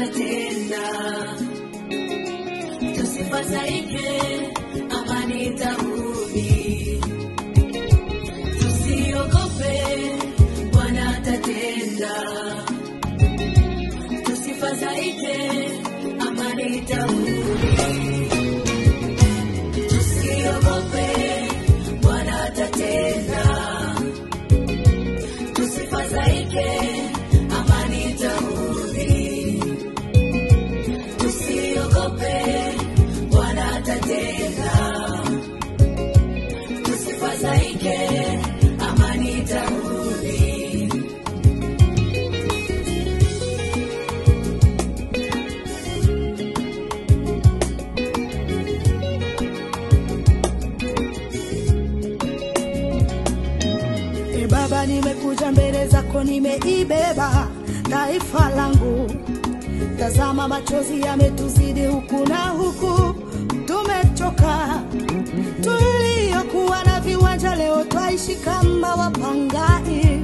atatenda. Tusifadhaike, amani itarudi. Tusiogope, Bwana atatenda. Tusifadhaike, amani itarudi. Tusiogope, Bwana atatenda. Tusifadhaike, amani itarudi. Tusiogope, Bwana atatenda. Tusifadhaike, amani itarudi. E Baba, nimekuja mbele zako, nimeibeba taifa langu. Tazama machozi yametuzidi huku na huku, tumechoka. Tuliokuwa na viwanja leo twaishi kama wapangai.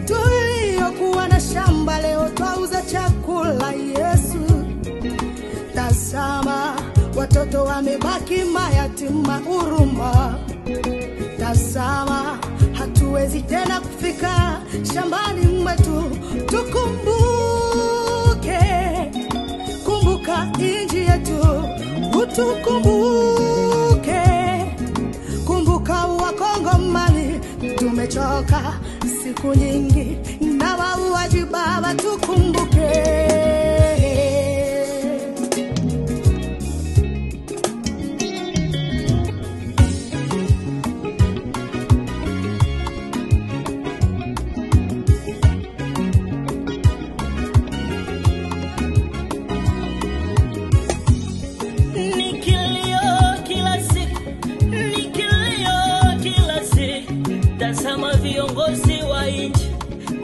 Tuliokuwa na shamba leo twauza chakula. Yesu, tazama watoto wamebaki mayatima, huruma. Tazama hatuwezi tena kufika shambani mwetu. Tukumbuke, kumbuka inji yetu, utukumbuke, kumbuka Wakongomani. Tumechoka siku nyingi na wauaji, Baba tukumbuke. Tazama viongozi wa nchi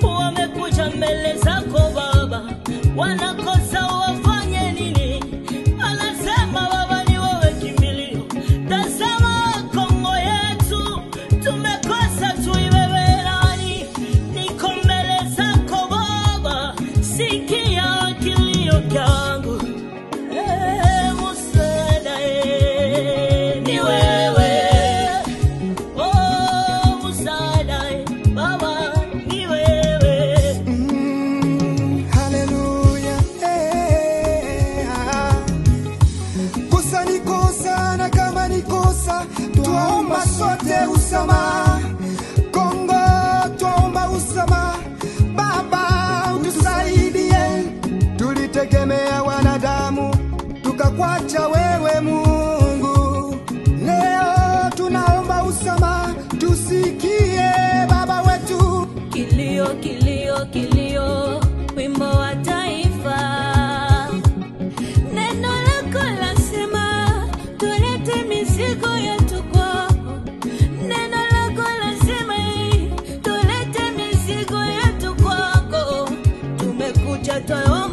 wamekuja mbele zako Baba, wanakosa wafanye nini? Anasema Baba ni wewe kimbilio. Tazama Kongo yetu tumekosa tuibebe nani? Niko mbele zako Baba, sikia kilio changu. Msaada ni wewe. Twaomba sote usama Kongo, twaomba usama Baba utusaidie. Tulitegemea wanadamu tukakwacha wewe Mungu. Leo tunaomba usama, tusikie Baba wetu. Kilio, kilio, kilio, wimbo wa taifa. Neno lako lasema tulete mizigo yetu kwako. Neno lako lasema tulete mizigo yetu kwako. Tumekuja toyo